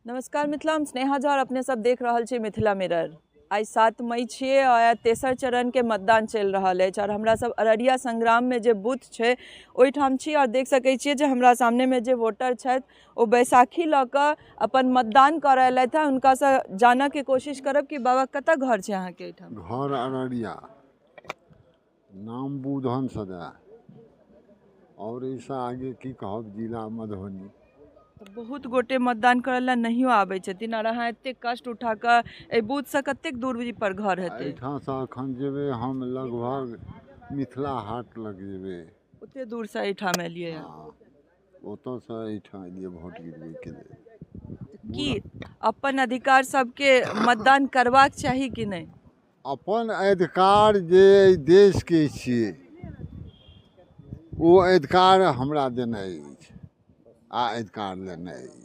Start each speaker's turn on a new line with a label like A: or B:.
A: नमस्कार मिथिला, हम स्नेहा झा और अपने सब देख रहल छी मिथिला मिरर। आइ 7 मई छियै और तेसर चरण के मतदान चलि रहल अछि और हमरा सब अररिया संग्राम में जे बूथ छै ओहिठाम छी और देख सकै छियै जे हमरा सामने में जे वोटर छथि ओ बैसाखी लऽ कऽ अपन मतदान करऽ एलथि हँ। हुनकासँ जानऽ के कोशिश करब कि बाबा कतऽ घर छै अहाँके एहिठाम?
B: घर अररिया, नाम बुधन सदा, और एहिसँ आगे की कहब, जिला मधुबनी।
A: बहुत गोटे मतदान करऽ लए नहियो आबै छथिन और अहाँ एतेक कष्ट उठा कऽ एहि बूथसँ कतेक दूरी पर घर हेतै?
B: एहिठामसँ एखन जेबै हम लगभग मिथिला हाट लग जेबै।
A: ओते दूरसँ एहिठाम एलियै?
B: हँ, ओतऽसँ एहिठाम एलियै वोट गिरबैके लेल।
A: की अपन अधिकार सबके मतदान करबाक चाही कि नहि?
B: अपन अधिकार जे एहि देशके छियै ओ अधिकार हमरा देने अछि आ अधिकार लेने अछि।